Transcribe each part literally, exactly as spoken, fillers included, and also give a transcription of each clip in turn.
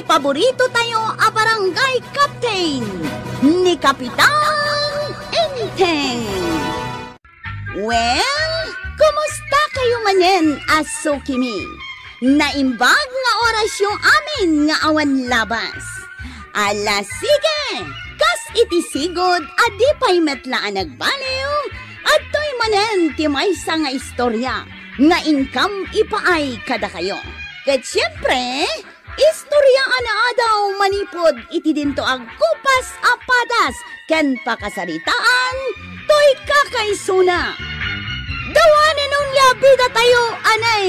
Paborito tayo a barangay captain, ni Kapitan Enteng. Well, kumusta kayo manen a sukimi? Naimbag nga orasyo amin nga awan labas. Ala, sige! Kas iti sigud a di pay met la a nagbaliw, adtoy manen ti maysa nga istorya nga inkam ipaay kadakayo. Ket siempre, istorya a naadaw manipud iti dinto agkupas a padas ken pakasaritaan toy kakaisuna. Dawanen onia bidatayo, anay!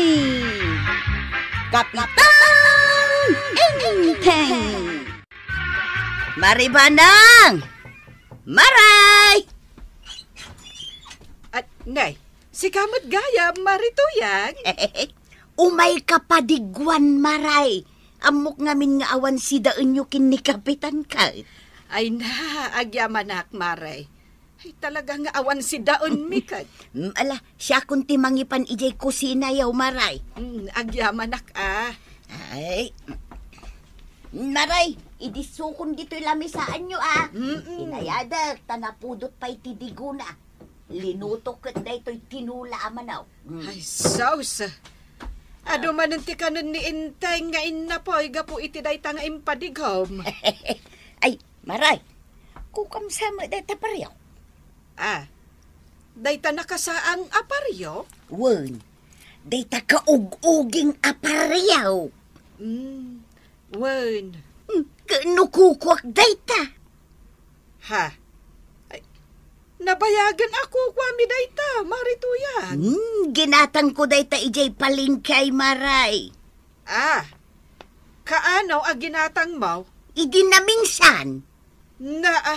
Kapitan Enteng! Maribanang! Maray! At, nay, sika met gayam, Mari Tuyang. Umayka padiguan, Maray. Ammok ngamin nga awan sidaenyo ken ni Kapitan ket. Ay na, agyamanak, Maray. Ay, talaga nga awan sidaenmi ket. Mm, ala, siakon ti mangipan idiay kusinayo, Maray. Mm, agyamanak, ah. Ay. Maray, idissokon ditoy lamisaanyo, ah. Mm-mm. Inayadek, ta napudot pay ti digona. Linutok ket daytoy tinola a manok. Mm. Ay, sus! Adu manen ti kanen ni Enteng nga innapoy gapu iti dayta nga impadigom. Ay, Maray, kukam sa met dayta pariok? Ah, dayta nakasaang a pariok? Wen, dayta kaug-uging a pariok. Mm, wen. Hmm, ket no kukuak dayta? Ha? Ay, nabayagen a kukuami dayta, Mari Tuyang. Hmm, ginatangko dayta idiay palengke, Maray. Ah, kaano a ginatangmo? Idi naminsan. Naa,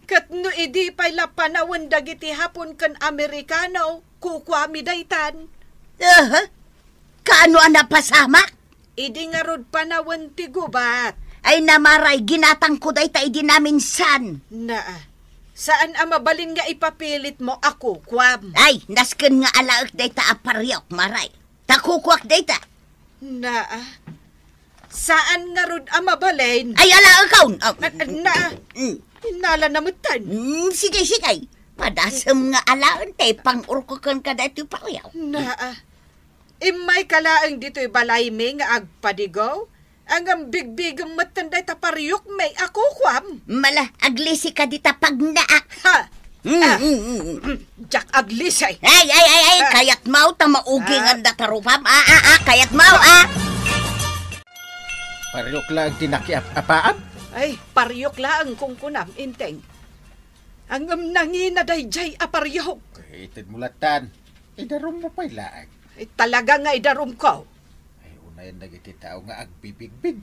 ket no idi pay la panawen dagiti Hapon ken Amerikano, kukuami daytan. Aha, kaano a napasamak? Idi ngarud panawen ti gubat. Ay, Maray, ginatangko dayta idi naminsan. Naa, saan a mabalin nga ipapilitmo a kukuam. Ay, nasken nga alaek dayta a pariok, Maray. Ta kukuak dayta. Naa. Saan ngarud a mabalin? Ay, alaekon. Ah, na, na, mm. Innala na metten. Mm, sige, sige. Padasem nga alaen ti pang-urkoken kada iti pariok. Naa. Immayka laeng ditoy balaymi nga agpadigaw? Ngem bigbigem metten dayta pariokmi a kukuam. Mala, aglisi ka dita pagnaak. Ha? Mm, ah, mm, mm, mm. Diak aglisi. Ay, ay, ay, ay, ah, kayatmo ta mauging, ah, anda tarupam. Ah, ah, ah, kayatmo, ah. Pariok laeng ti nakiap-apaam? Ay, pariok laeng kunkunam, Enteng. Ngem nangina daydiay a pariok. Ay, itedmo lattan. Idarummo pay laeng. Ay, talaga nga idarumko. Ay, unayen dagiti tao nga agbibigbig.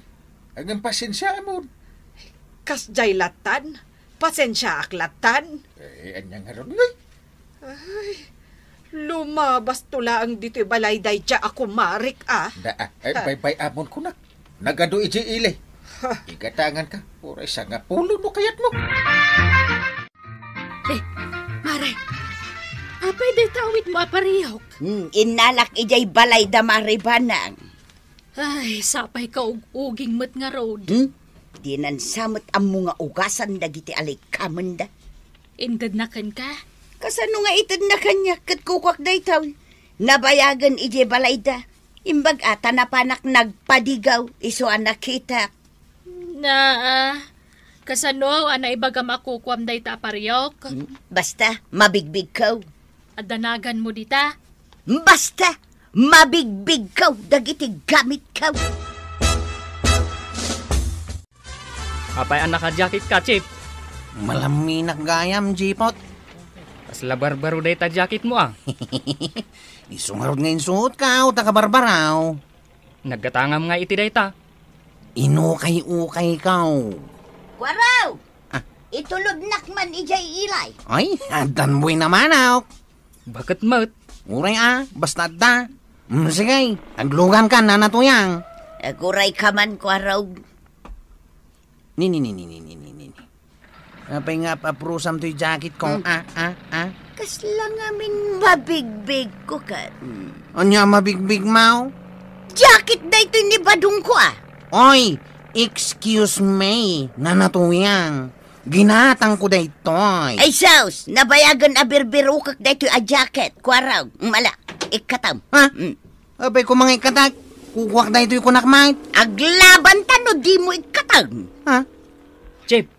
Ngem pasensiaamon. Kasdiay lattan, pasensiaak lattan. Eh, ania ngarud ngay? Ay, lumabasto laeng ditoy balay dayta a kumarik, ah. Da, ah, ay, ha? Baybay-amon kunak. Nagadu idiay ili. Ha? Igatangan ka, uray sangapulo no kayatmo. Eh, Maray, apay dayta awitmo a pariok? Hmm, innalak idiay balay da Maribanang. Ay, sapay kaug-uging met ngarud. Hmm? Dinan sa met ammo nga ugasan dagiti alikkamenda. Intedna kenka? Kasano nga itedna kaniak ket kukuak daytoy? Nabayagen idiay balayda. Imbag a ta napanak nagpadigaw, isu a nakitak. Naa, kasano a naibagam a kukuam dayta a pariok? Hmm, basta, mabigbigko. Adda naganmo dita? Basta, mabigbigko dagiti gamitko. Apay a naka-jacket ka, Chief? Malaminak gayam, Jipot. Kasla barbaro dayta jacketmo, ah. Isu ngarud nga insuotko, ta kabarbaraw. Naggatangam nga iti dayta. Inukay-ukayko. Kuaraw! Ah. Itulodnak man idiay ilay. Ay, addan buena manok. Baket met. Uray a, basta adda. Mm, sige, agluganka, Nana Tuyang. Aguray ka man, Kuaraw. Ni, ni, ni, ni. Apay nga ap-aprusam toy jacketko? Hmm. Ah, ah, ah. Kasla ngamin mabigbigko ket. Hmm. Ania mabigbigmo? Jacket daytoy ni badongko, ah. Oy, excuse me, Nana Tuyang. Ginatangko daytoy. Ay sus, nabayagen a birbirukek daytoy a jacket, kuarog, mala, ikkatem. Ha? Mm. Apay ko mangikkatak, kukuak daytoy kunak met. Aglabanta no dimo ikkatem. Ha? Chief,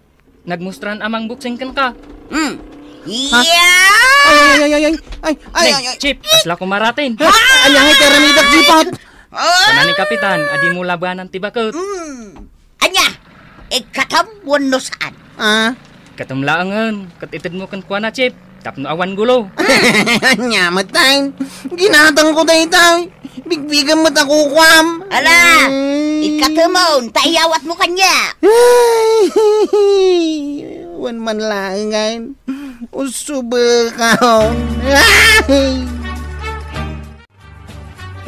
nagmustraen a mangboxing kenka. Hmm. Ha? Yeah! Ay, ay, ay, ay, ay. Ay, ay, Nay, ay, ay. Chief, kasla kumaratin. Ha? Ania ngay ti aramidak, Chief, ha? Oh! Kuna ni Kapitan, a dimo labanan ti baket. Hmm. Ania? Ikkatem wenno saan? Ah? Ikkatem laengen, ket itedmo kenkuana, Chief, tapno awan gulo. Ania met, tay? Ginatangko daytoy. Bigbigam met a kukuam. Ala, mm. Ikkatemon, ta iyawatmo kaniak. Ay, wen man laengen. Usubekon. Ay!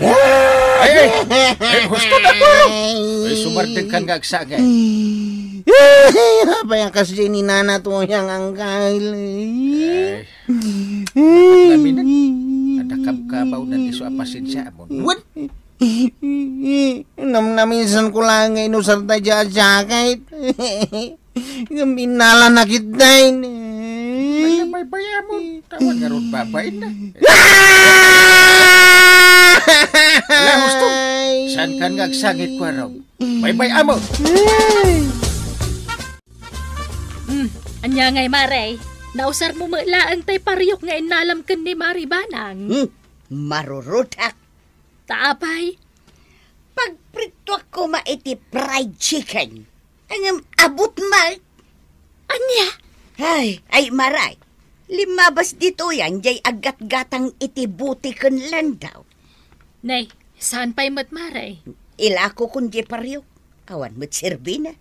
Ay, ay, ay, husto na, Paro. Ay, sumardeng kan nga agsangay. Ay, apay a kasdiay ni Nana Tuyang, Angkal. Ay, naminag. Adda kabkabaw nan isu a pasensiaamon. Wen? Namnamisan ko laeng nga inusarta diay a jacket. Ngem innalanak ketdin. Ay, baybay-amon. Tawan ngarud babain na. Ala, husto. Saan kan nga agsangit, kuarog? Baybay-amon. Hmm, ania ngay, Mare? Nausarmo met laeng tay pariok nga innalam ken ni Mari Banang. Hmm, marurudak. Ta apay? Pagprituak koma iti fried chicken. Ngem abut met. Ania? Ay, ay, Mare. Limmabas ditoy, diay aggatgatang iti buti ken landaw. Nay, saan pay met, Mare? Ilakokon diay pariok. Awan met serbina.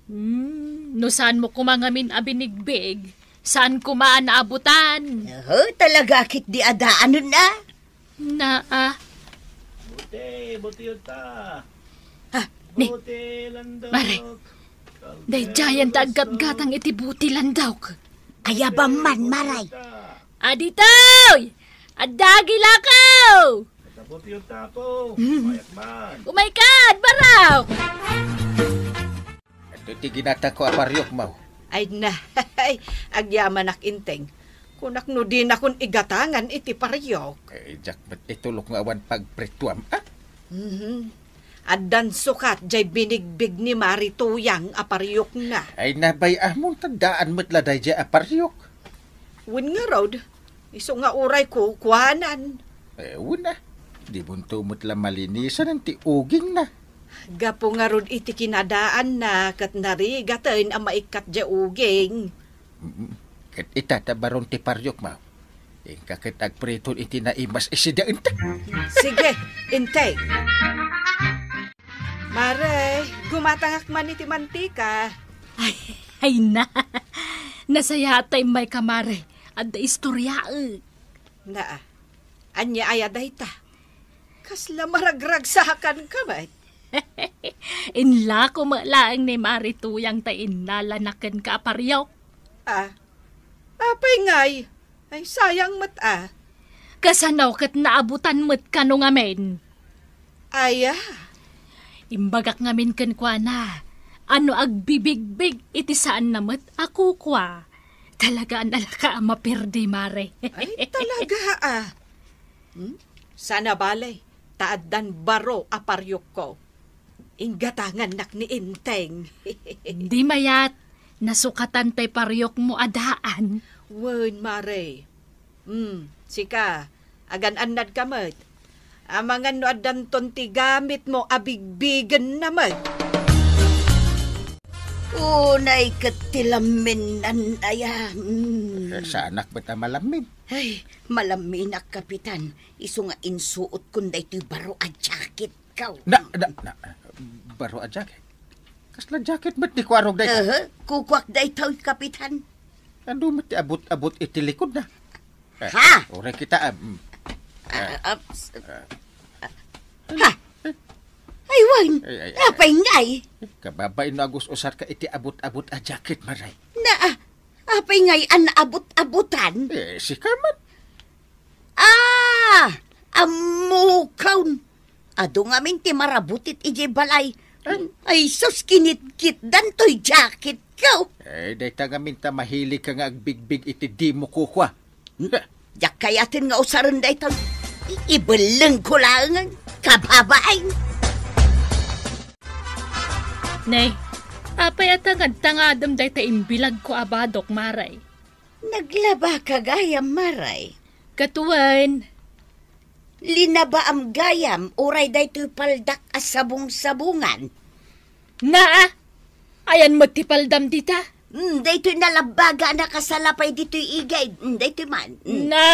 Hmm, no saanmo koma ngamin a binigbig, saan koma a naabutan. Oho, talaga ketdi a daanen a. Naa. Buti, buti ta. Ah, ni. Buti, landok. Mare, daydiayen ta aggatgatang iti buti landok. Ayabam man, Mare. Aditoy! Adda agilakaw! Buti ta, Apo. Hmm. Mayat man. Umayka, barok! Adtoy ti ginatangko a pariokmo. Ay na, agyamanak, Inteng. Kunak no dinakon igatangan iti pariok. Eh, diak met itulok nga awan pagprituam, a? Mhm. Addan sukat diay binigbig ni Mari Tuyang a pariokna. Ay, nabay-amon, ta daan met la daydiay a pariok. Wen ngarud, isu nga uray kukuanan. Eh, wen a. Dimonto met la malinisan ti ugingna. Gapu ngarud iti kinadaanna ket narigaten a maikkat diay uging. Mm, ket ita ta baron ti pariokmo. Inka ket agpriton iti naimas isidaenta. Sige, Inteng. Mare, gumatangak man iti mantika. Ay, ay na. Nasayaat ta immayka, Mare. Adda istoryaek. Naa, ania aya dayta? Kasla maragragsakanka met. Inlako met laeng ni Mari Tuyang ta innalana kenka a pariok. Ah, apay ngay? Ay, sayang met a. Kasano ket naabutan met kano ngamin? Aya? Imbagak ngamin kenkuana a no agbibigbig iti saanna met a kukua, talaga a nalaka a maperdi, Mare. Ay, talaga a. Hmm? Sana bale, ta addan baro a pariokko. Inggatangannak ni Inteng. Di mayat, nasukatan tay pariokmo a daan. Wen, Mare. Hmm, sika, agan-annadka met. Amangan no addanton ti gamitmo a bigbigenna met. Unay ket ti lamminnan aya. Hmm. Eh, saanak met a malammin. Ay, malamminak, Kapitan. Isu nga insuotkon daytoy baro a jacket. Ikaw. Na, na, na, baro a jacket? Kasla jacket met ti kuarog dayta? Aha, kukuak daytoy, Kapitan. Adu met ti abut-abut iti likod na? Eh, ha? Uray kita, ah, mm. Ah, ah, s-, ah. Ha? Ay, wen. Ay, ay, ay. Apay ngay? Kababain no agus-usarka iti abut-abut a jacket, Mare. Na, ah, apay ngay a naabut-abutan? Eh, sika man. Ah! Ammokon! Adu ngamin ti marabutit idiay balay. Ay, sus, kinitkitdan toy jacket ko. Eh, dayta ngamin ta mahilig ka nga agbigbig iti dimo kukua. Hmm? Diak kayaten nga usaren dayta. I-, ibelleng ko laeng, kababain. Nay, apay a tangad-tangadem dayta imbilagko a badok, Maray? Naglaba ka gayam, Maray? Katuen. Linabaam gayam, uray daytoy paldak a sabong-sabongan. Naa, ayan met ti paldam dita? Hmm, daytoy nalabbaga a nakasalapay ditoy igid. Hmm, daytoy man. Hmm. Na,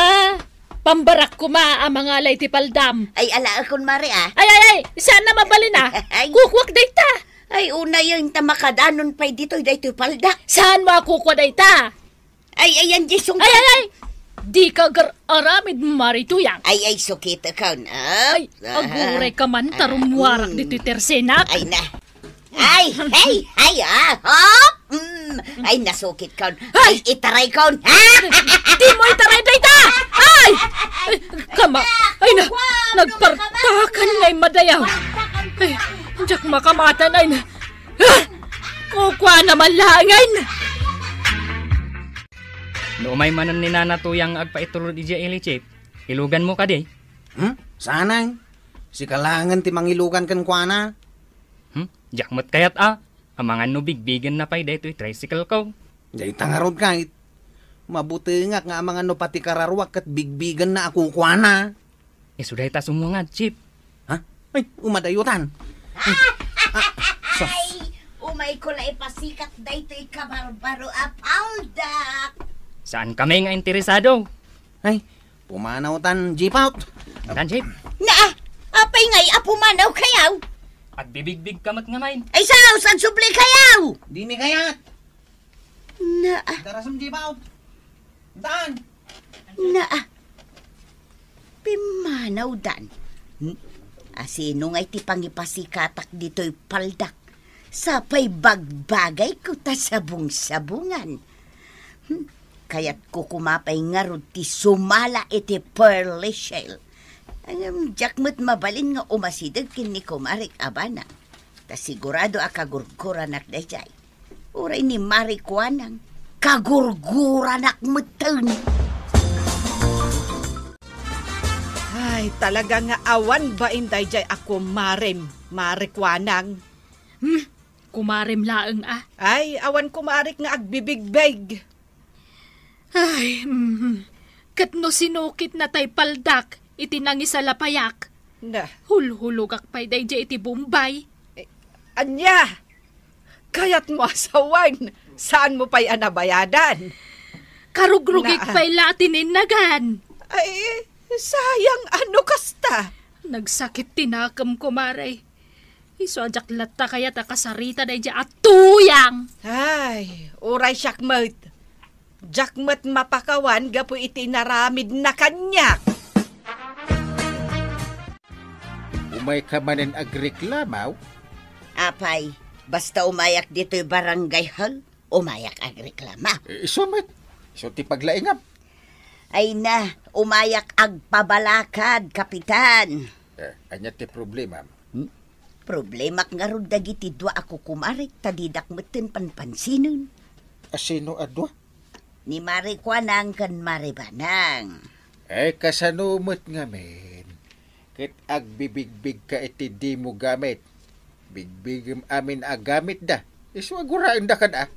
pambarak koma a mangalay ti paldam. Ay, alaekon, Mare, ah. Ay, ay, ay, saan na mabalin, ah. Ay. Kukuak dayta. Ay, unayen ta makadanon pay ditoy daytoy paldak. Saan mo a kukua dayta? Ay, ayan, Jason. Ay, ay, ay! Di ka gar-aramid, Mari Tuyang. Ay, ay, sukit akon, ah. Ay, aguray ka man, ta rummuarak ditoy tersenak. Ay, na. Ay, ay, ay, ah, hop! Mm. Ay, nasukit kon. Ay, itaray kon. Di mo itaray dayta! Ay! Ay, kama, ay na, nagpartakan ngay madayaw. Ay, diak makamatan, ay na. Ah! Kukua na man laengen. No umay manen ni Nana Tuyang nga agpaitulod idiay ili, Chief, iluganmo kadi? Hmm? Saan? Sika laengen ti mangilugan kenkuana. Hmm? Diak met kayat a. Amangan no bigbigenna pay daytoy tricycle ko. Dayta ngarud, kayat. Mabutengak nga amangan no pati kararuak ket bigbigenna a kukuana. Isu dayta sumungad, Chief. Ha? Ay, umadayutan. Ay, ah, sus. Ay, umayko la ipasikat daytoy kabarbaro a paldak. Saan kami nga interesado? Ay, pumanawtan, Jeep out. Tan, Chief. Na, apay ngay a pumanaw kayaw? Agbibigbig ka met ngamin. Ay, saos, agsubli kayaw! Dimi kayat. Na, Darasem, Jeep out. Dan! Na, pimmanawdan. Hmm? Asino ngay ti pangipasikatak ditoy paldak? Sapay bagbagayko ta sabong-sabongan. Hmm? Kayatko koma pay ngarud ti sumala iti pearly shell. Ngem diak met mabalin nga umasideg ken ni kumarek a bana. Ta sigurado a kagurguranak daydiay. Uray ni Mari Kuanang, kagurguranak metten. Ay, talaga nga awan bain daydiay a kumarem, Mari Kuanang. Hmm, kumarem laeng a. Ay, awan kumarek nga agbibigbeg. Ay, mm, ket no sinukitna tay paldak iti nangisalapayak, na, hulhulogak pay daydiay iti Bombay. Eh, ania? Kayatmo a sawen, saanmo pay a nabayadan? Karugrugik pay la ti ninnagan. Ay, sayang a no kasta. Nagsakit ti nakemko, Mare. Isu a diak latta kayat a kasarita daydiay a Tuyang. Ay, uray siak met. Diak met mapakawan gapu iti inaramidna kaniak. Umayka manen agreklamaw? Apay, basta umayak ditoy barangay hall, umayak agreklama. Eh, isu met. Isu ti paglaingam. Ay na, umayak agpabalakad, Kapitan. Eh, ania ti problemam? Hmm? Problemak ngarud dagiti dua a kukumarek ta didak metten panpansinen. Asino a dua? Ni Mari Kuanang ken Mari Banang. Eh, kasano met ngamin? Ket agbibigbigka iti dimo gamit. Bigbigem amin a gamitda. Isu a guraenda kada.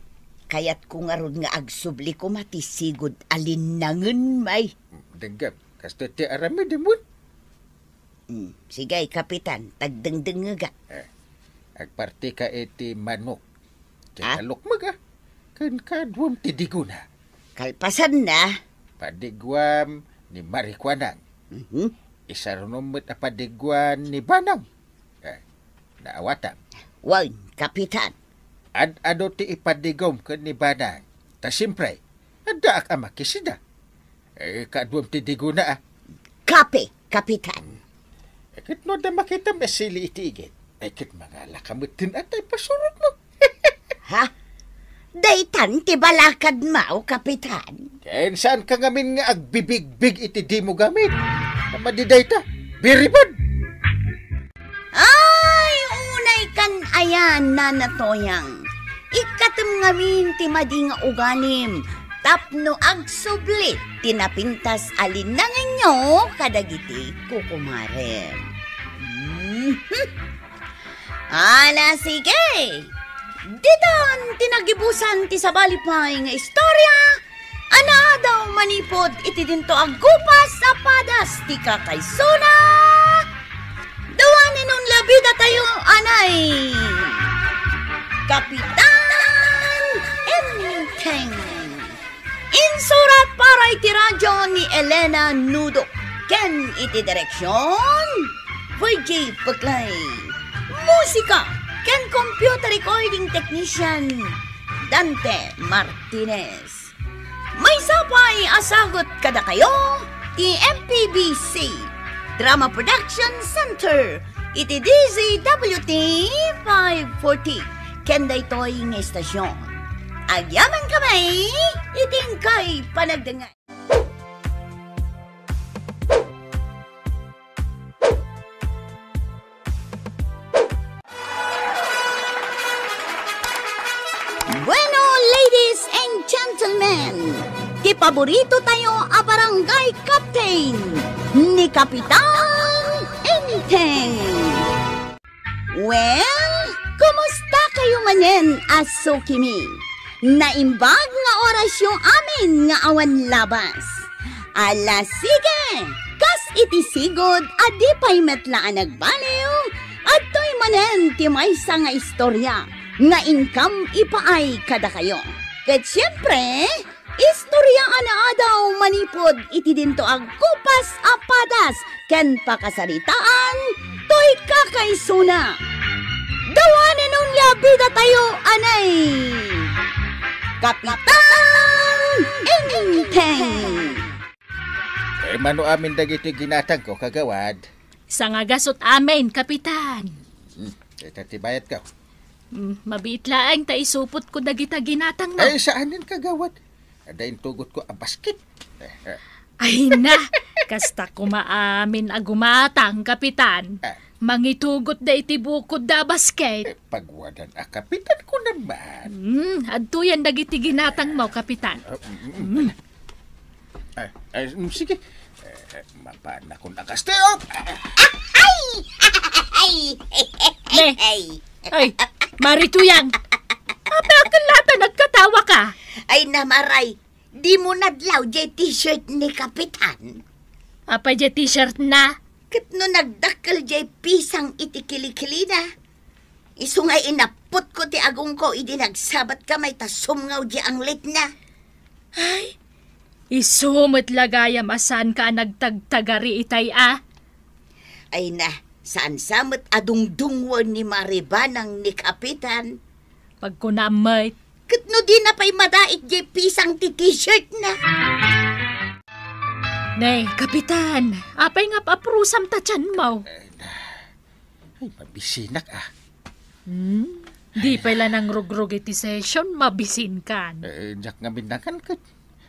Kayatko ngarud nga agsubli koma ti sigud a linnangen, may. Denggem, kastoy ti aramidem wen? Hmm, sige, Kapitan, tagdengdengngegak. Eh, agpartika iti manok. Ti, ah? Talukmeg, ah. Ken kaduam ti digona. Kalpasanna, padiguam ni Mari Kuanang. Mhm. Isarunom met a padiguan ni Banang. Eh, naawatam. Wen, Kapitan. Ad-adu ti ipadigom ken ni Banang. Ta siempre, addaak a makisida. Eh, kaduam ti digona, ah. Kape, Kapitan. Eh, ket no adda makitam a sili iti igid, eh, ket mangalaka metten a tay pasurotmo. Ha? Daytan ti balakadmo, Kapitan? Ken saanka ngamin nga agbibigbig iti dimo gamit? Madi dayta, biribad! Ay, unay kan ay Natuyang, ikkatem ngamin ti madi nga ugalim tapno agsubli ti napintas a linnanganyo kadagiti kukumarem. Mhm. Ala, sige! Ditan ti nagibusan ti sabali pay nga istorya a naadaw manipud iti dinto a gupas a padas ti kakaisuna. Dua ni Nonla Bidatayo anay Kapitan Enteng. Insurat para iti radyo ni Elena Nudo ken iti direksion, V J Peclay. Musika ken computer recording technician, Dante Martinez. Maysa pay a sagut kadakayo ti M P B C Drama Production Center iti D Z W T five forty ken daytoy nga istasyon. Agyamankami iti inkay panagdengngeg. Bueno, ladies and gentlemen, ti paborito tayo a barangay captain, ni Kapitan Enteng. Well, kumusta kayo manen a sukimi? Naimbag nga orasyo amin nga awan labas. Ala, sige! Kas iti sigud a di pay met la a nagbaliw, adtoy manen ti maysa nga istorya nga inkam ipaay kadakayo. Ket siempre, istorya a naadaw manipud iti dinto a gupas a padas ken pakasaritaan toy kakaisuna. Dua ni Nonla Bidatayo anay Kapitan Enteng. Eh, mano amin dagiti ginatangko, kagawad? Sangagasut amin, Kapitan. Hmm, ita ti bayadko. Hmm, mabiit laeng ta isupotko dagita ginatangmo. Ay, saanen, kagawad? Adda intugotko a basket. Eh, eh. Ay na, kasta koma amin a gumatang, Kapitan. Ah. Mangitugot da iti bukod da a basket. Eh, pagwadan a kapitan ko naman. Hmm, adtoyan dagiti ginatangmo, Kapitan. Ah, mm, mm. Hmm. Ay, ay, mm, sige. Eh, mapanakon a kastiyo. Ay! Ay! Ne. Ay! Ay, Mari Tuyang. Apay a ket la ta nagkatawa ka? Ay, na, Maray, dimo nadlaw jay t-shirt ni Kapitan? Apay jay t-shirt na? Ket no nagdakkel jay pisang iti kilikilina, isu nga inapputko ti agongko idi nagsabatka may ta sumngaw di anglitna. Ay, isu met la gayam a saanka a nagtagtagari itay a. Ay na, saan sa met a dungdungwen ni Maribanang ni Kapitan? Pagkunam met. Ket no dina pay madaik jay pisang ti t-shirt na. Ne, Kapitan, apay nga aprusam ta tianmo? Ay, mabisinak, ah. Hmm? Di pay la nangrugrug iti session, mabisinkan. Eh, diak ngamin nakan ket.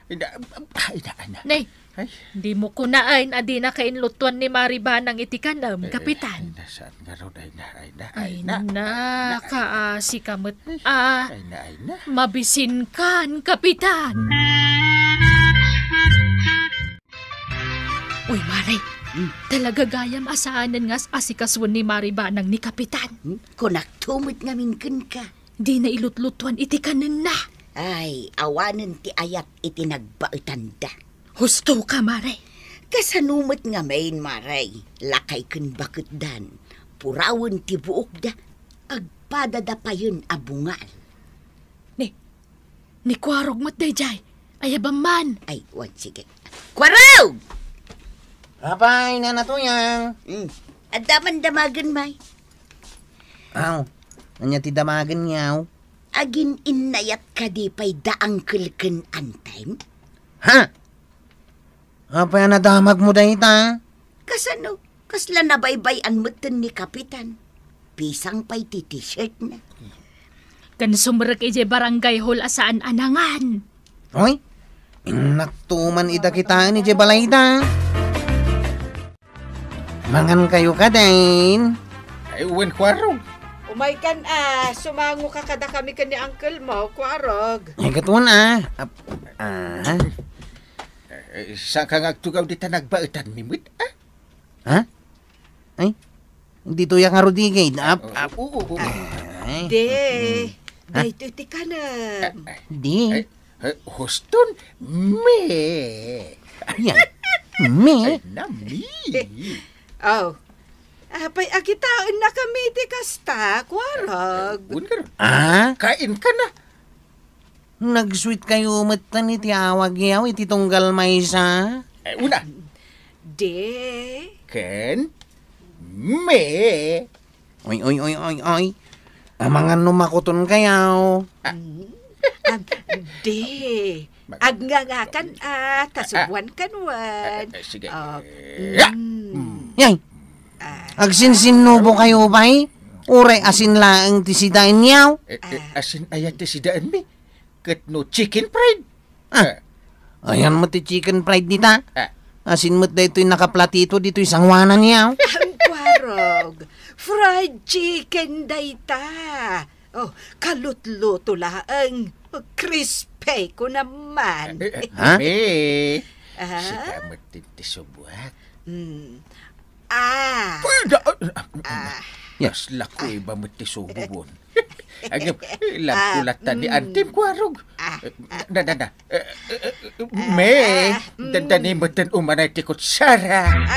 Ay, na, ay, na, ay, na. Ne, ay. Dimo kunaen a dinaka inlutuan ni Maribanang iti kanem, eh, Kapitan. Ay, na, saan ngarud? Ay, na, ay, na, ay, ay, na. Ay, na, kaasi ka met, ah. Ay, na, ay, na. Mabisinkan, Kapitan. Uy, Mare. Hmm? Talaga gayam a saanen nga as-asikasuen ni Maribanang ni Kapitan. Hmm? Kunak tumod ngamin kenka. Dina ilutlutuan iti kanenna. Ay, awanen ti ayat iti nagbaetanda. Husto ka, Mare. Kasano met ngamin, Mare? Lakay ken baketdan. Purawen ti buokda. Agpadada payen a bungal. Ni, ni Kuarog met daydiay. Ayabam man. Ay, wen, sige. Kuarog! Apay, Nana Tuyang? Hmm. Adda man damagen, may. Aw, ania ti damagen, yaw? Agin-innayat kadi pay da Uncle ken Antem? Ha? Apay a nadamagmo dayta? Kasano? Kasla nabaybay-an metten ni Kapitan. Pisang pay ti t-shirt na. Ken sumrek idiay barangay hall a saan a nangan. Oy, innak to man ida kitaen idiay balayda. Mangan kayo kadin? Ay, wen, Kuarog. Umaykan a, sumangoka kadakami ken ni uncle mo, Kuarog. Ay, katuan a. Ap-, ah. Eh, saanka nga agtugaw dita nagbaetanmi met, ah? Ha? Ay, ditoy a nga Rodriguez. Ap-, ap-, oo, oo, oo. Ay. Di, mm. Daytoy ti kanem. Ah, ah. Di. Ay, eh, huston, me. Yan. Me. Ay, na, me. Oh. Apay, agitaennakami ti kasta, Kuarog. Eh, eh, wen ka. Ah? Kain ka na. Nagsuit kayo met tan iti awag yaw iti tunggal maysa? Eh, una. Di. Ken me. Oy, oy, oy, oy, oy. Amangan no makuton kayaw. Ah. Mm. Ah, di. Mag- Agngangakan a, ta subuan kan wen. Ah, ah, sige. Ah, mm. Yay! Ah. Agsinsinnubo kayo pay? Uray asin laeng ti sidaen yaw? Eh, eh, ah, asin aya ti sidaenmi? Ket no chicken fried? Ah. Eh. Ayan mo ti chicken fried dita? Ah. Asin met daytoy nakaplatito ditoy sanguanan yaw? Ang kwarog, fried chicken dayta. Oh, kalutluto laeng. Oh, crispy ko naman. Eh, eh, ha? Me. Ah? Sika met ti subuak. Mm. Ah. Pwede, ah, ah, ah. Yes. Lakoy ba met ti sububon? Agam, ah, labkulatan ni, mm, Antim Kuarog. Ah, ah. Na, na, na. Eh, eh, eh, me, ah, mm. Dandani met ten umanay ti kutsara. Ah.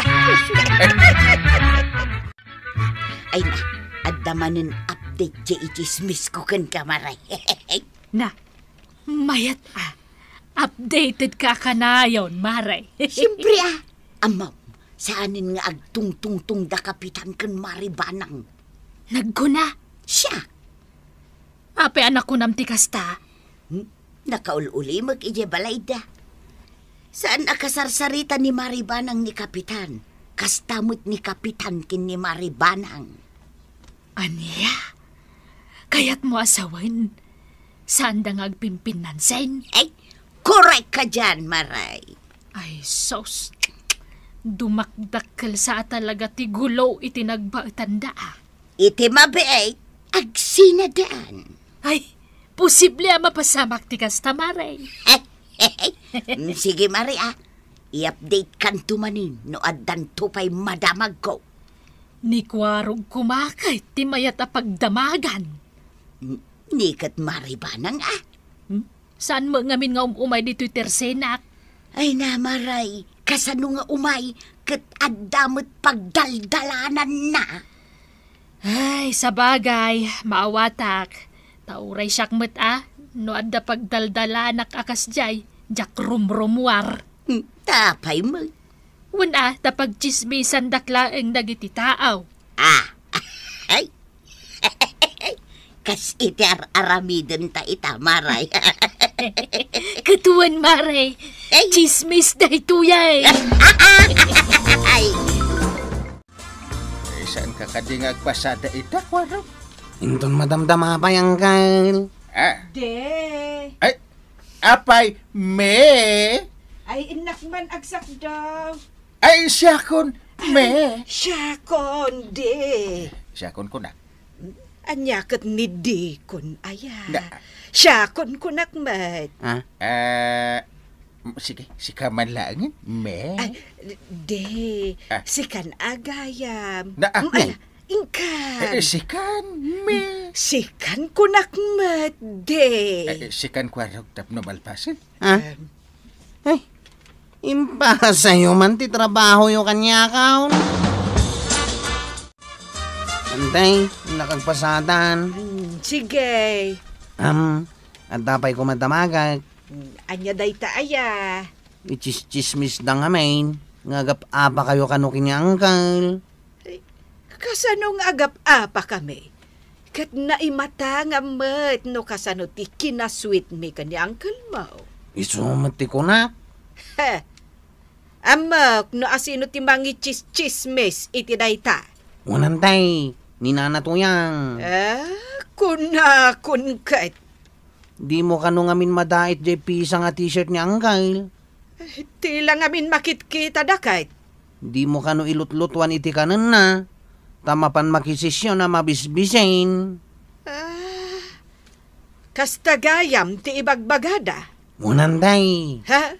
Ay na, adda manen update diay ichismis ko ken ka, Maray. Na, mayat a. Updated ka kanayon, Maray. Siyempre a. Ammom, saanen nga agtungtungtong da Kapitan ken Mari Banang. Nagkuna? Siak. Apay a nakunam ti kasta? Hmm? Nakaul-ulimek idiay balayda. Saan a kasarsarita ni Mari Banang ni Kapitan. Kasta met ni Kapitan ken ni Mari Banang. Ania? Kayatmo a sawen? Saanda nga agpimpinnansen? Ay, korek ka dian, Maray. Ay, sus. Dumakdakkel sa a talaga ti gulo iti nagbaetanda, ah. Iti mabiit, agsinadaan. Ay, posible a mapasamak ti kasta, Mare. Mm, sige, Mare, ah. I-update kanto manen no addanto pay madamagko. Ni Kuarog koma ket ti mayat a pagdamagan. N-, ni ket Mare Banang, ah. Hmm? Saan met ngamin nga um-umay ditoy tersenak? Ay, na, Maray, kasano nga umay ket adda met pagdaldalananna? Ay, sabagay, maawatak. Ta uray siak met a, no adda pagdaldalanak a kasdiay, diak rumrumuar. Hmm, ta apay met? Wen a, ta pagtsismisandak laeng dagiti tao. Ah, ay, Kas iti ar-aramidenta ita, Maray. Ket wen, Maray. Ay. Tsismis daytoy, ay. Ay. Eh, saanka kadi nga agpasada ita, Kuarog? Inton madamdama pay, Angkel. Ah. De. Ay, apay, me? Ay, innak man agsakdaw. Ay, siakon, me. Siakon, di. Siakon kunak. Ania ket ni dikon, aya? Na- Siakon kunak met. Ha? Ah, m-, sige, sika man laengen, me. Ay, di. Ah. Sikan a gayam. Na, ah. Mm, aya, inkan. Eh, eh, sikan, me. Sikan kunak met, di. Eh, eh, sikan Kuarog tapno malpasen. Ah? Em. Ay, impasayo man ti trabahoyo kaniakaw. Antay, nakagpasatan. Mm, sige. Am, adda pay koma damagak. Mm, ania dayta aya? Itsis-tsismis da ngamin, nga agap-apa kayo kano ken ni Angkel. Ay, kasano nga agap-apa kami? Ket naimatangam met no kasano ti kinasuitmi ken ni uncle mo. Isu met ti kunak. He. Ammok no asino ti mangitsistsismis iti dayta. Unantay, ni Nana Tuyang. Eh, kunakon ket. Dimo kano ngamin madait jay pisa nga t-shirt ni Angkel? Eh, ti la ngamin makitkita da ket. Dimo kano ilutlutuan iti kanenna? ta mapan makisisyon a mabisbisin. Ah, kasta gayam ti ibagbagada? Unantay. Ha?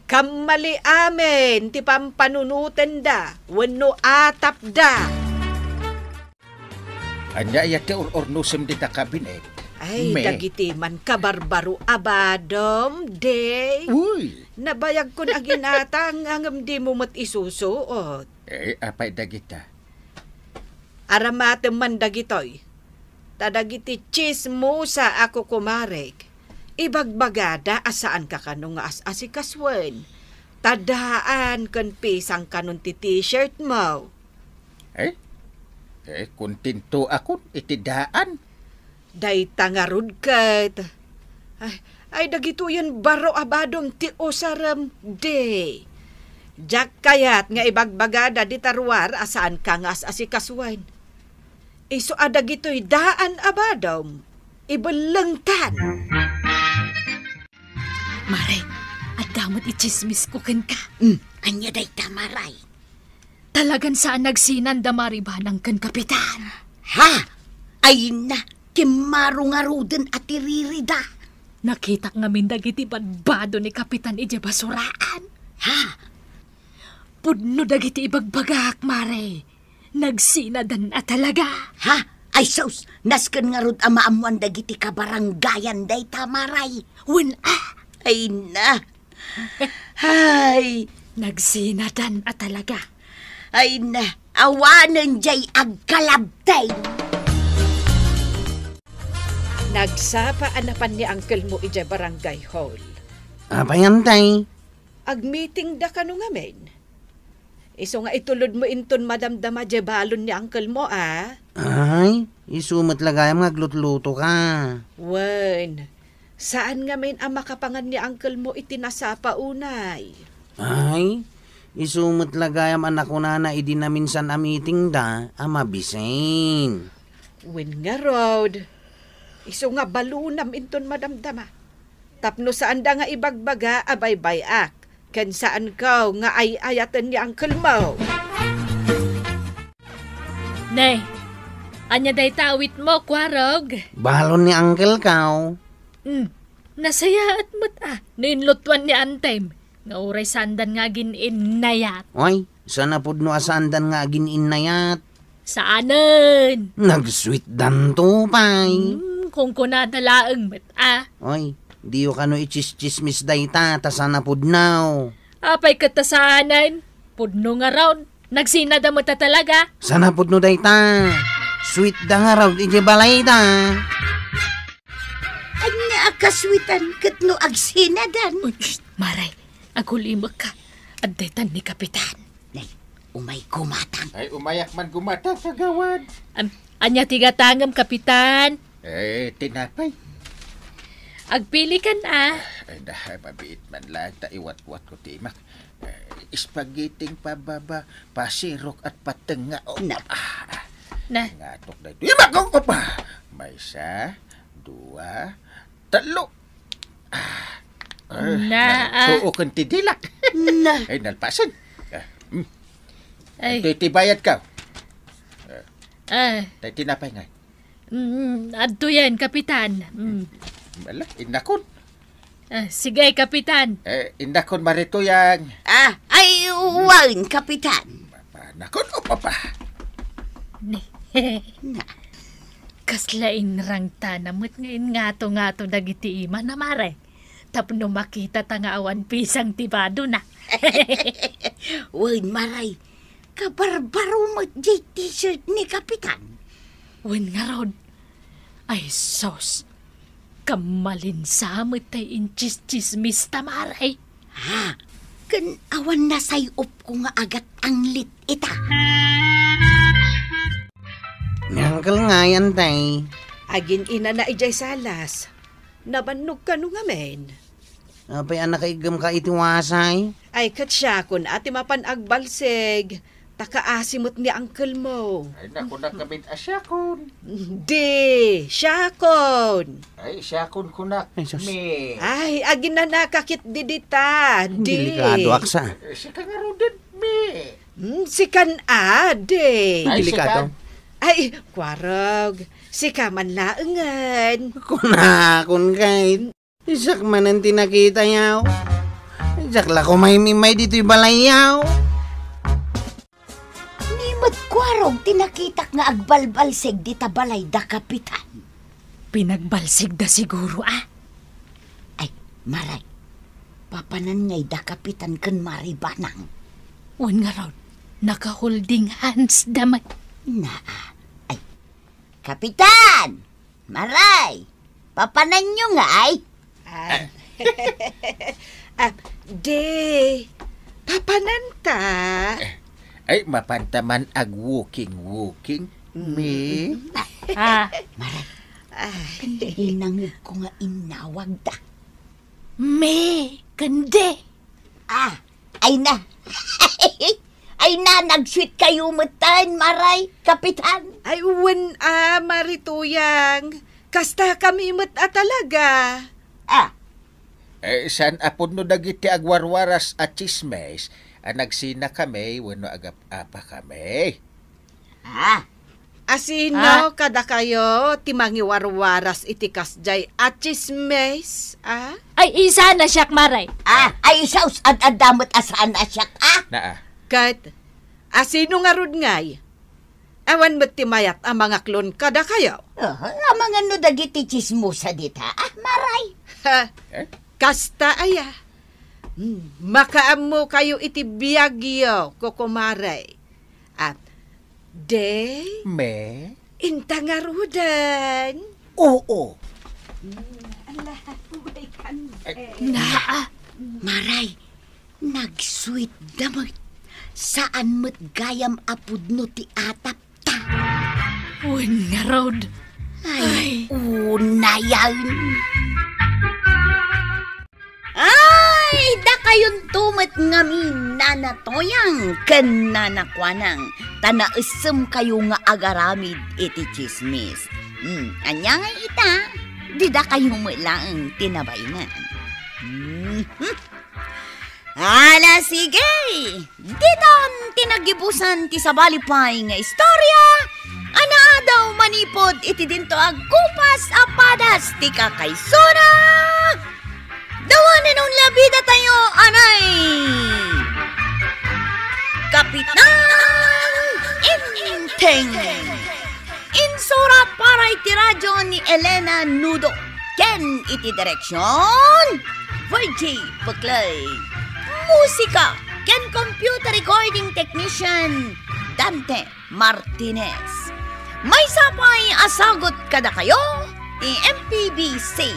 Kammali amin ti pampanunotenda wenno atapda. Ania aya ti ur-urnosem dita kabinet? Ay, Me. Dagiti man kabarbaro a badom, Day. Uy! Nabayagkon a ginatang, ngem dimo met isusuot. Eh, apay dagita? Aramatem man dagitoy. Ta dagiti tsismosa a kukumarek, ibagbagada a saanka kano nga as-asikasuen. Ta daan ken pisang kanon ti t-shirt mo. Eh? Eh, kontento akon iti daan. Dayta ngarud ket. Ay, ay, dagitoyen baro a badom ti usarem, Day. Diak kayat nga ibagbagada dita ruar a saanka nga as-asikasuen. Isu a dagitoy daan a badom, ibellengtan. Mare, adda met itsismisko kenka. Hmm, ania dayta, Mare? Talagan saan nagsinada Mare Banang ken Kapitan. Ha? Ay na, kimmaro ngaruden a tiririda. Nakitak ngamin dagiti badbado ni Kapitan idiay basuraan. Ha? Pudno dagiti ibagbagak, Mare. Nagsinadan a talaga. Ha? Ay sus, nasken ngarud a maammoan dagiti kabarangayan dayta, Mare. Wen a. Ay na. Hay. Nagsinadan a talaga. Ay na, awanen jay agkalabteng. Nagsapa a napan ni uncle mo idiay barangay hall. Apay, Antay? Agmeeting da kano ngamin. Isu nga itulod mo inton madamdama jay balon ni uncle mo, a? Ay, isu met la gayam nga aglutluto ka. Wen, saan ngamin a makapangan ni uncle mo iti nasapa unay? Ay, isu met la gayam a nakunana idi naminsan a meeting da a mabisin. Wen ngarud, isu nga balonam inton madamdama. Tapno saanda nga ibagbaga a baybay-ak, ken saanko nga ay-ayaten ni uncle mo. Nay, ania dayta awit mo, Kuarog? Balon ni uncle ko. Hmm, nasayaat met a, no inlutuan ni antem, nga uray saandan nga agin-innayat. Oy, saan a pudno a saandan nga agin-innayat. Saanen. Nag-sweetdanto pay. Hmm, kunkunada laeng met a. Oy, diyo kano itsistsismis dayta, ta saan a pudno. Apay ket ta saanen? Pudno ngarud. Nagsinada met a talaga. Saan a pudno dayta. Sweetda ngarud idiay balayda. Ania a kasweetan ket no agsinadan? Uy, shh, Mare, agulimekka. Adda itan ni Kapitan. Nay, umay gumatang. Ay, umayak man gumatang, kagawad. Am, ania ti gatangem, Kapitan? Eh, tinapay. Agpilikan a. Ay, da, mabiit man lang ta iwatwat ko ti imak. Eh, spaghetti pababa, pasirok at patenga. Oh, na. Ah, ah. Na. Ngatok na ito. Imak ko pa. Maysa, dua, talo. Ah. Ah, na, ah. Tuo ken ti dila. Na. Ay, nalpasen. Ah, hmm. Ay. Ito iti bayad ka. Ah. Tay tinapay nga. Mm, adtoyen, Kapitan. Mm. Ala, innakon. Ah, sige, Kapitan. Eh, innakon, Mare Tuyang. Ah, ay, wen, Kapitan. Papa, nakon, o, papa. Ni. Na. Kasla inrangtana met nga inngato-ngato dagiti imana, Mare. Tapno makitata nga awan pisang ti badona. Wen, Mare. Kabarbaro met jay t-shirt ni Kapitan. Wen ngarud. Ay, sus. Kammalinsa met tay intsistsismis ta, Mare. Ha? Ken awan nasay-opko nga agat-anglit ita. Ni Uncle ngay, Antay. Agin-inana idiay salas. Nabannog kano ngamin? Apay a nakaiggem ka iti wasay? Ay, ket siakon a ti mapan agbalseg, ta kaasi met ni uncle mo. Ay, naku, nakamin a siakon. Di, siakon. Ay, siakon kunak, Ay, sus. Mi. Ay, aginanaka ketdi dita, di. Delikado, aksa. Eh, sika ngaruden, mi. Hmm, sikan adi. Ay, Delikado. Sikan. Ay, Kuarog, sika man laengen. Kunakon kay, isak manen ti nakitayaw. Isak la kumaymimmay ditoy balayyaw. Ni met Kuarog ti nakitak nga agbalbalsig dita balay da Kapitan. Pinagbalsigda siguro, a? Ay, Maray, papanan ngay da Kapitan ken Mari Banang? Wen ngarud, naka-holding hands da met. Naa. Ay, Kapitan! Maray! Papananyo ngay? Ah. Ah, di, papananta. Eh, ay, mapanta man ag-walking-walking, me? Ah. Maray, ah, inangeg ko nga inawag da. Me, ken di. Ah, ay na. Ay na, nag-sweet kayo metten, Maray, Kapitan. Ay, wen a, Mari Tuyang. Kasta kami met a talaga. Ah. Eh, saan a pudno dagiti agwarwaras a tsismis a nagsina kami wenno agap-apa kami? Ah. Asino Ah. kadakayo ti mangiwarwaras iti kasjay a tsismis, a? Ay, isana siak, Maray. Ah, ay, isus, ad-adda met a saan a siak, ah? Naa. Ket, asino ngarud ngay? Awan met ti mayat a mangaklon kadakayo. Oh, amangan no dagiti tsismosa dita, ah, Maray? Ha? Eh? Kasta aya. Hmm, makaammo kayo iti biagyo, kukumare. At, de? Me? Inta ngaruden. Oo. Hmm, ala, ubay kan, Ay. eh. Naa, Maray, nag-sweet da met. Saan met gayam a pudno ti atap ta. Wen ngarud. Ay, Ay. Unayan. Ay, dakayonto met ngamin, Nana Toyang ken Nana Kuanang, ta naessem kayo nga agaramid iti tsismis. Hmm, ania ngay ita? Dida kayo met laeng ti nabaingan. Hmm. Ala, sige! Ditan ti nagibusan ti sabali pay nga istorya a naadaw manipud iti dinto agkupas a padas ti kakaysona. Dawanen onla bida tayo, anay! Kapitan Enteng! Insura para iti radyo ni Elena Nudo ken iti direksion, Virgie Buclay. Musika ken computer recording technician, Dante Martinez. Maysa pay a sagut kadakayo ti M P B C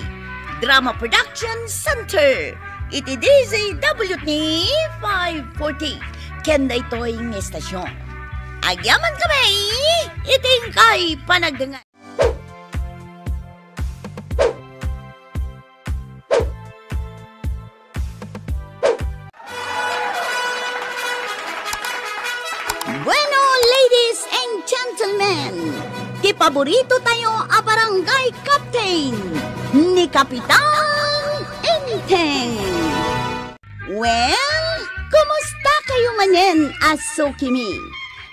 Drama Production Center iti D Z W T five forty ken daytoy nga estasion. Agyaman kami iti inkay panagdengngeg. Bueno, ladies and gentlemen, ti paborito tayo a barangay captain, ni Kapitan Enteng. Well, kumusta kayo manen a sukimi?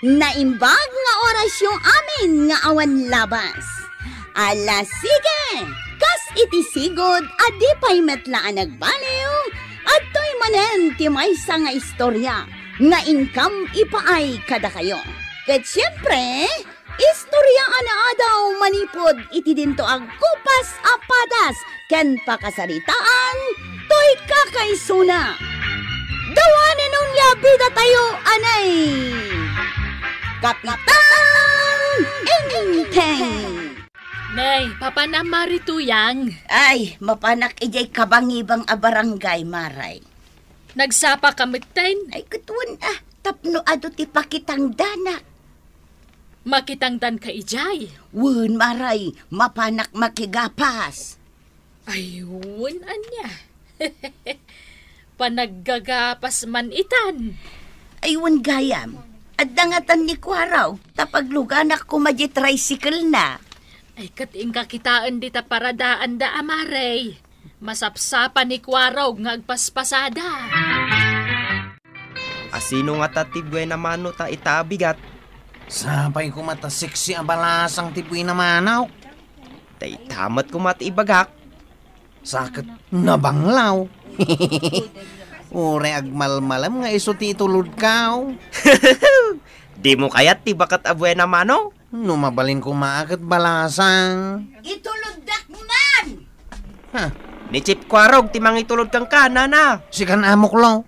Naimbag nga orasyo amin nga awan labas. Ala, sige! Kas iti sigud a di pay met la a nagbaliw, adtoy manen ti maysa nga istorya nga inkam ipaay kadakayo. Ket siempre, istorya a naadaw manipud iti dinto agkupas a padas ken pakasaritaan toy kakaisuna. Dawanen onya bida tayo, anay! Kapitan Enteng! Nay, papanam Mari Tuyang? Ay, mapanak idiay kabangibang a barangay, Maray. Nagsapa ka metten? Ay, ket wen, ah, tapno adu ti pakitangdanak. Makitangdan ka idiay? Wen, Maray, mapanak makigapas. Ay, wen, ania? Panaggagapas man itan. Ay, wen gayam. Adda ngatan ni Kuarog, ta pagluganak koma di tricycle na. Ay, ket inka kitaen dita paradaanda, Maray. Masapsapa ni Kuarog nga agpaspasada. A Sino ngata ti buena mano ta ita a bigat? Sapay koma ta sexy a balasang ti buena mano. Dayta met koma ti ibagak. Sa ket nabanglaw. Uray agmalmalem nga isu ti itulodko. Dimo kayat ti baket a buena mano? No mabalin koma a ket balasang. Ituloddak man! Ha? Ni Chief Kuarog ti mangitulod kenka, nana. Sikan a muklo.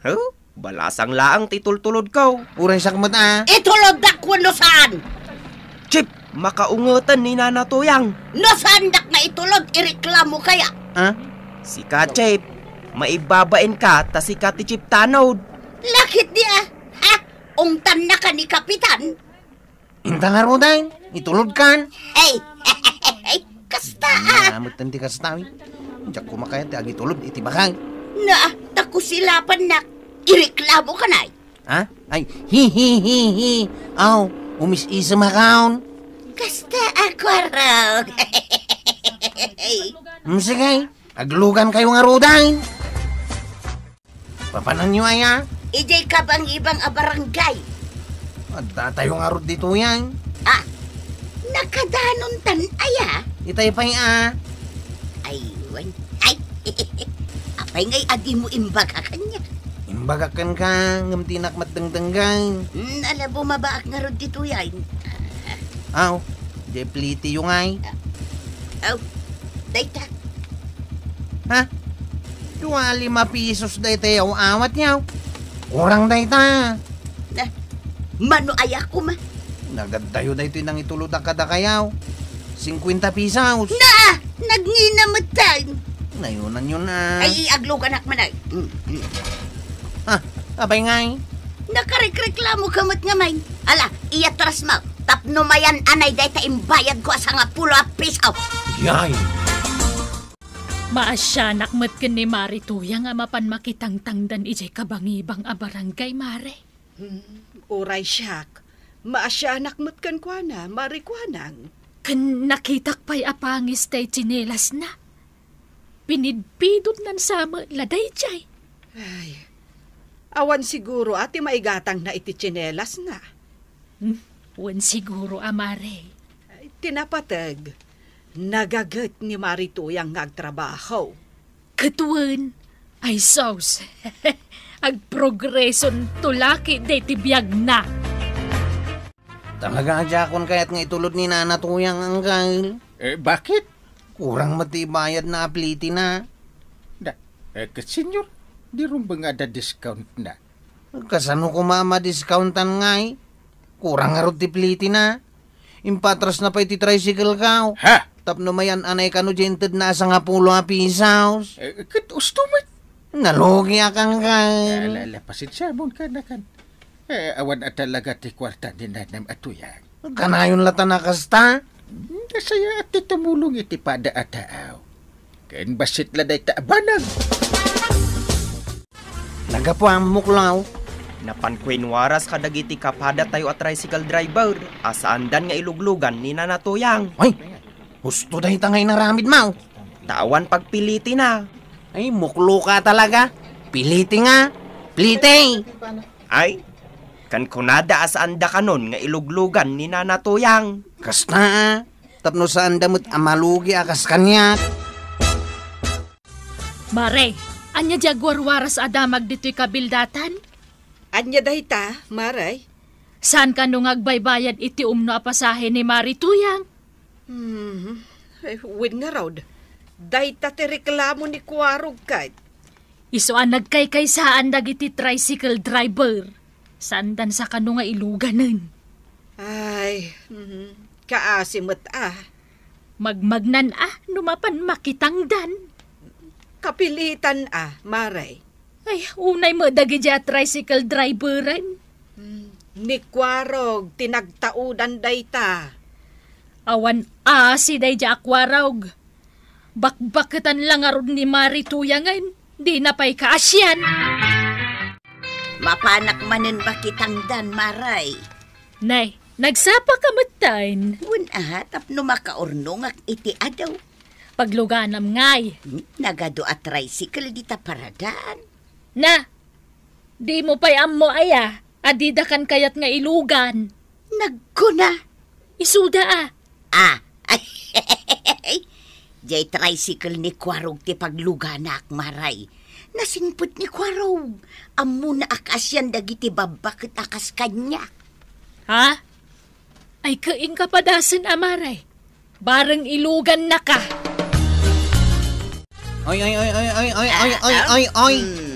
Huh? Balasang laeng ti tultulodko. Uray siak met a. Ituloddak wenno saan? Chief, makaungetan ni Nana Tuyang. No saandak nga itulod, ireklamo kaya? Ha? Sika, Chief, maibabainka ta sika ti Chief tanod. Lakit di a? Ha? Ungtannaka ni Kapitan? Inta ngaruden, itulodkan. Ay, kasta a. Ay, nametten ti kasta, eh. Diak koma kayat ti agitulod iti bakay. Na, ta kusilapannak, ireklamokan ay. Ha? Ay, hi, hi, hi, hi. Aw, umis-isem a kaon. Kasta a, Kuarog. Hmm, sige, aglugankayo ngaruden. Papananyo aya? Idiay kabangibang a barangay. Adda tayo ngarud ditoy ay. Ah, nakadanontan aya? Itay pay a. Ay, wen. Ay, apay ngay a dimo imbaga kaniak? Imbagak kenka, ngem dinak met dengdenggen. Hmm, ala, bumabaak ngarud ditoy ay. Aw, diay plitiyo ngay. Aw, dayta. Ha? Dua lima pisos dayta yaw awat yaw. Kurang dayta. Na, mano aya koma? Nagaddayo daytoy nangitulod a kadakayaw. Cincuenta pesos. Na! Nagngina metten. Nayunan yun a. Ay, agluganak man ay. Mm, mm. Ha? Apay ngay? Nakarikreklamoka met ngamin. Ala, iyatras mo. Tapno mayan-anay dayta imbayadko a sangapulo a piso. Yay! Maasianak met ken ni Mari Tuyang a mapan makitangtangdan idiay kabangibang a barangay, Mare. Hmm, uray siak, maasianak met kenkuana, Mari Kuanang. Ken nakitak pay a pangis tay tsinelasna. Pinidpidotnan sa met la daydiay. Ay, awan siguro a ti maigatangna iti tsinelasna. Hmm, wen siguro a, Mare. Ay, ti napateg, nagaget ni Mari Tuyang nga agtrabaho. Ket wen, ay sus, agprogresonto la ketdi ti biagna. Talaga a diakon kayat nga itulod ni Nana Tuyang, Angkel. Eh, bakit? Kurang met ti ibayadna a plitina. Da, eh, ket, senyor, di rumbeng a da discount na. Kasano koma a madiscountan ngay? Kurang ngarud ti plitina. Impatrasna pay ti tricycle ko. Ha? Tapno mayan-anay kano diay intedna a sangapulo a pisos. Eh, ket usto met. Nalugiak, Angkel. Ala, ala, pasensiamon kanakan. Eh, awan a talaga ti kuarta ni nanam a Tuyang. Kanayon latta a kasta? Nasayaat ti tumulong iti pada a taaw. Ken bassit la dayta a banag. Naggapuam, muklaw. Napanko inwaras kadagiti kapadatayo a tricycle driver a saandan nga iluglugan ni Nana Tuyang. Ay, husto dayta nga inaramidmo. Ta awan pagpilitina. Ay, mukloka talaga. Piliti nga. Piliti. Ay, ken kunada a saanda kanon nga iluglugan ni Nana Tuyang. Kasta a, tapno saanda met a malugi a kas kaniak. Mare, ania diay agwarwaras a damag ditoy kabildatan? Ania dayta, Mare? Saan kano nga agbaybayad iti umno a pasahe ni Mari Tuyang? Hmm, eh, wen ngarud, dayta ti reklamo ni Kuarog ket. Isu a nagkaykaysaan dagiti tricycle driver. Saandan sa kano nga iluganen. Ay, mhm, kaasi met a. Magmagnan a no mapan makitangdan. Kapilitan a, Mare. Ay, unay met dagiti a tricycle driveren. Hmm, ni Kuarog ti nagtaudan dayta. Awan asi daydiay a Kuarog. Bakbaketan la ngarud ni Mari Tuyangen, dina pay kaasian. Mapanak manen makitangdan, Mare. Nay, nagsapaka metten. Wen a, tapno makaurnongak iti adu. Pagluganam ngay. Hmm, nagadu a tricycle dita paradan. Na, Dimo pay ammo aya a didakan kayat nga ilugan? Nagkuna. Isuda a. Ah. Jay tricycle ni Kuarog ti pagluganak, Maray. Nasingpet ni Kuarog. Ammona a kaasian dagiti babbaket a kas kaniak. Ha? Ay, kaing kapadasen a, Maray. Bareng ilugannaka. Oy, oy, oy, oy, oy, oy, oy, oy, oy, oy. Hmm.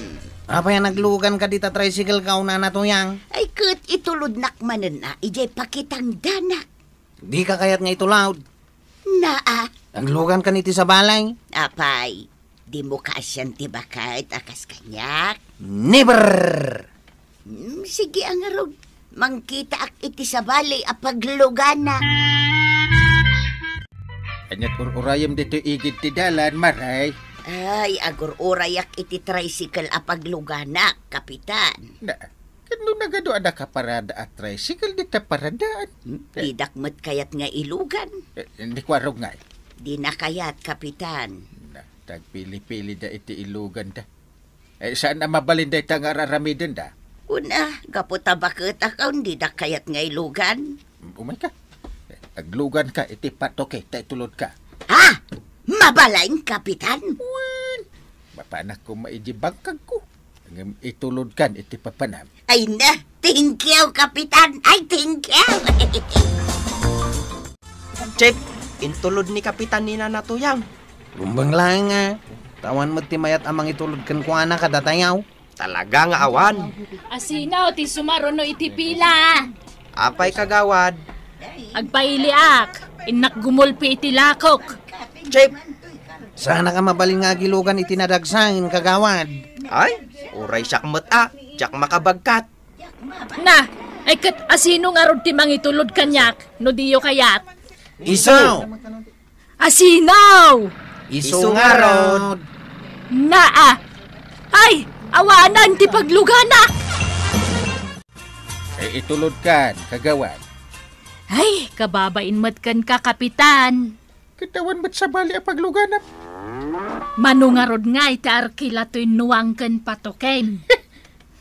Apay a nagluganka dita tricycle ka, Nana Tuyang? Ay, ket itulodnak manen a, idiay pakitangdanak. Dika kayat nga itulod? Naa. Naglugankan iti sabali? Apay, dimo kaasian ti baket a kas kaniak? Never! Hmm, sige a ngarud. Mangkitaak iti sabali a pagluganak. Ania't ur-urayem ditoy igid ti dalan, Maray? Ay, agur-urayak iti tricycle a pagluganak, Kapitan. Na, ket no nagadu a nakaparada a tricycle, dita paradaan. Hmm, didak met kayat nga ilugan. Eh, ni Kuarog ngay? Dina kayat, Kapitan. Na, tagpili-pilida iti iluganda. Eh, saan a mabalin dayta nga ar-aramidenda? Kuna, gapu ta baket a kaon, didak kayat nga ilugan. Umayka. Eh, agluganka iti patoke ta itulodka. Ha? Mabalin, Kapitan? Wen, mapanak koma iti bangkagko. Ngem itulodkan iti papanam. Ay na, thank you, Kapitan. Ay, thank you. Chef, intulod ni Kapitan ni Nana Tuyang. Rumbeng laeng nga. Ta awan met ti mayat a mangitulod kenkuana kadatayo. Talaga nga awan. Asino ti sumaruno iti pila? Apay, kagawad? Agpailiak. Innak gumulpi iti lakok. Chef. Saanak a mabalin nga agilugan iti nadagsaen, kagawad. Ay, uray siak met a, diak makabagkat. Na, ay ket asino ngarud ti mangitulod kaniak no diyo kayat? Isu! Asino? Isu ngarud. Naa! Ay, awanan ti pagluganak! Ay, itulodkan, kagawad. Ay, kababain met kenka, Kapitan. Ket awan met sabali a pagluganam. Mano ngarud nga iti arkila toy nuang ken patoken?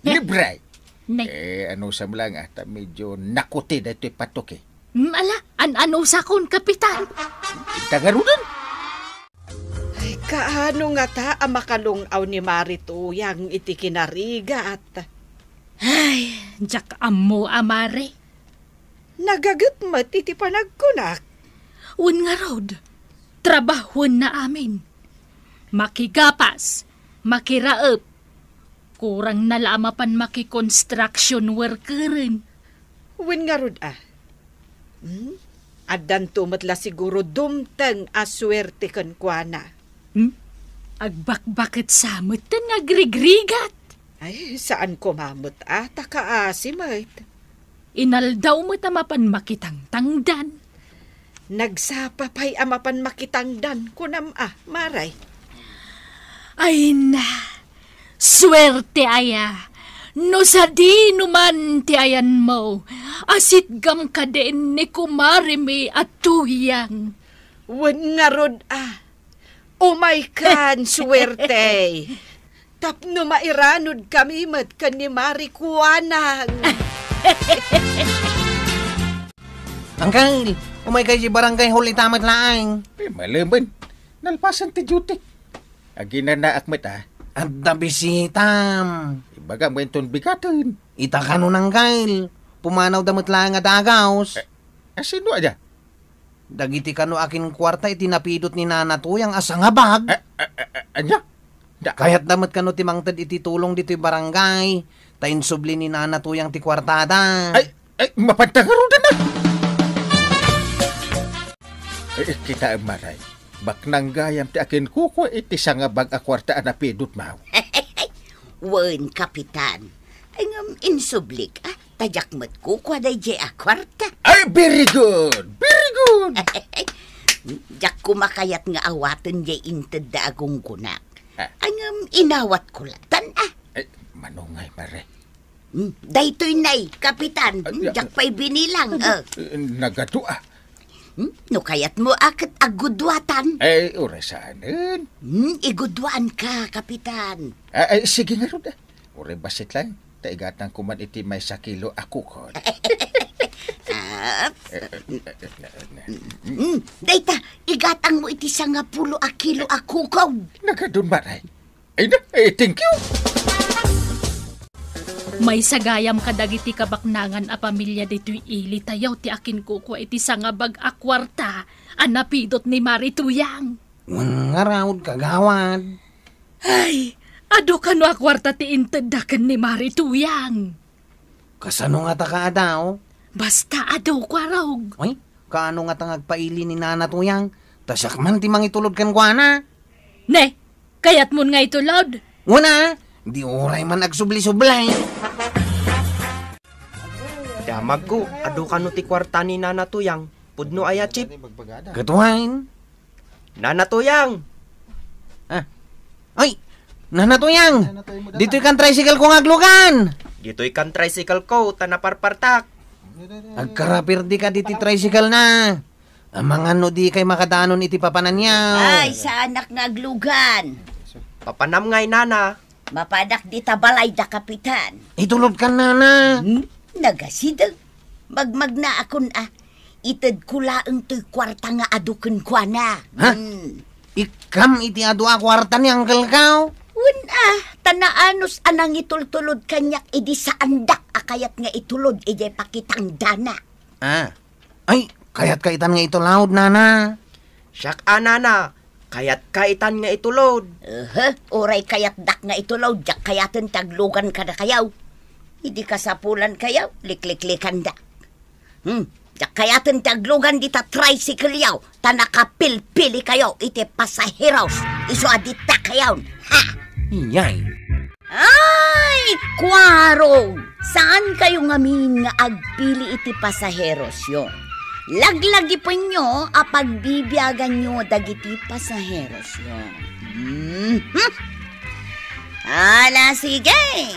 Libre. Ne. Eh, anusam lang, ah, ta medyo nakuti daytoy patoke. Hmm, ala, an-anusakon, Kapitan? Inta ngaruden. Ay, kaano ngata a makalung-aw ni Mari Tuyang iti kinarigat? Ay, diak ammo a, Mari. Nagaget met iti panagkunak. Wen ngarud, trabahoenna amin. Makigapas, makiraep. Kurangna la a mapan maki-construction workeren. Wen ngarud a. Hmm? Addanto met la siguro dumteng a suerte kenkuana. Hmm? Agbakbaket sa met ten nga agrigrigat. Ay, saan koma met a, ta kaasi met. Inaldaw met a mapan makitangtangdan. Nagsapa pay a mapan makitangdan, kunam a, Maray. Ay na, suerte aya. No sadino man ti ayanmo, asitgam kadin ni kumarimi a Tuyang. Wen ngarud a, umaykan, suerte. Tapno mairanod kami met ken ni Mari Kuanang. Angkel, umay kay di barangay hall ita met laeng. Eh, malemen. Nalpasan ti duty. Aginanaak met, ah. Adda bisitam. Ibagam wenton bigaten. Ita kano, Angkel. Pumanawda met laeng a dagaws. Eh, asino aya? Dagiti kano a kinkuarta iti napidot ni Nana Tuyang a sangabag. A-, a-, a-, ania? Da- Kayatda met kano ti mangted iti tulong ditoy barangay, ta insubli ni Nana Tuyang ti kuartada. Ay, ay, mapanta ngaruden a. Eh, kitaem, Maray. Baknang gayam ti akinkukua iti sangabag a kuarta a napidotmo. Wen, Kapitan. Ay, ngem insublik, ah. Ta diak met kukua daydiay a kuarta. Ay, very good! Very good! Diak koma kayat nga awaten diay intedda a gunggonak. Ah. Ay, ngem inawatko latan, ah. Ay, mano ngay, Mare? Hmm, daytoy nay, Kapitan. Ah, hmm, ya- diak pay binilang, ah. Eh, nagadu, ah. Hmm, no kayatmo a ket agguduatan. Ay, uray saanen. Hmm, iguduanka, Kapitan. Ah, ay, sige ngarud, ah. Uray bassit lang. Ta igatangko man iti maysa kilo a kukod. Ah, Eh, eh, eh, eh, eh, mm, dayta, igatangmo iti sangapulo a kilo a kukod. Nagadun, Mare. Ay na, eh, thank you. Maysa gayam kadagiti kabaknangan a pamilia ditoy ilitayo ti akinkukua iti sangabag a kuarta a napidot ni Mari Tuyang. Wen ngarud, kagawad. Ay, adu kano a kuarta ti intedda ken ni Mari Tuyang. Kasano ngata kaadaw? Basta adu, Kuarog. Ay, kaano ngata nga agpaili ni Nana Tuyang? Ta siak man ti mangitulod kenkuana. Ne, kayatmon nga itulod? Wen a, di uray man agsubli-subli. Damagko, adu kano ti kuarta ni Nana Tuyang? Pudno aya, Chief? Ket wen. Nana Tuyang! Ah. Ay! Nana Tuyang! Ditoy kan tricycle ko nga aglugan! Ditoy kan tricycle ko, ta naparpartak. Agkarapirdi ka diti tricycle na. Amangan no di kay makadanon iti papananyaw. Ay, saanak nga aglugan. Papanam ngay, Nana. Mapadak dita balay da kapitan. Itulod kan, Nana. Hmm? Nagasideg. Magmagna akon a. Itedko laeng toy kuarta nga adu kenkuana. Ha? Hmm. Ikkam iti adu a kuarta ni Uncle Kao? Wen a, ta naanus a nangitultulod kaniak idi saandak a kayat nga itulod idiay pakitangdana. Ah. Ay, kayatka itan nga itulod, Nana? Siak a, Nana, kayatka itan nga itulod. Ehe, uray kayatdak nga itulod, diak kayaten ti aglugan kadakayo. Idi kasapulankayo, likliklikandak. Hmm, diak kayaten ti aglugan dita tricycle-yo, ta nakapilpilikayo iti pasaheros, isu a ditakayon. Ha! Iyay. Ay, Kuarog! Saankayo ngamin nga agpili iti pasaherosyo. Laglagipenyo a pagbibiaganyo dagiti pasaherosyo. Mhm. Ala, sige!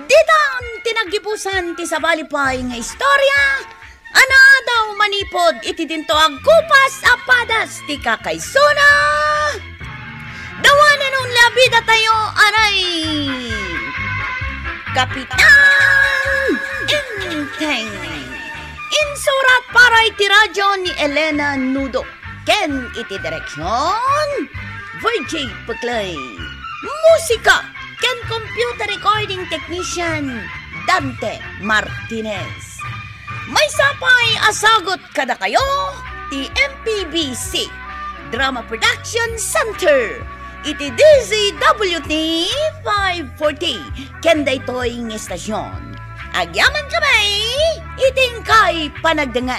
Ditan ti naggibusan ti sabali pay nga istorya. Anaadaw manipud iti dinto agkupas a padas ti kakaisuna. Dawanan unli a bidatayo, anay Kapitan Enteng. Insurat para iti radyo ni Elena Nudo. Ken iti direksion, Virgie Peclay. Musika ken computer recording technician, Dante Martinez. Maysa pay a sagut kadakayo ti M P B C Drama Production Center iti D Z W T five forty ken daytoy nga estasion. Agyaman kami iti inkay panagdengngeg.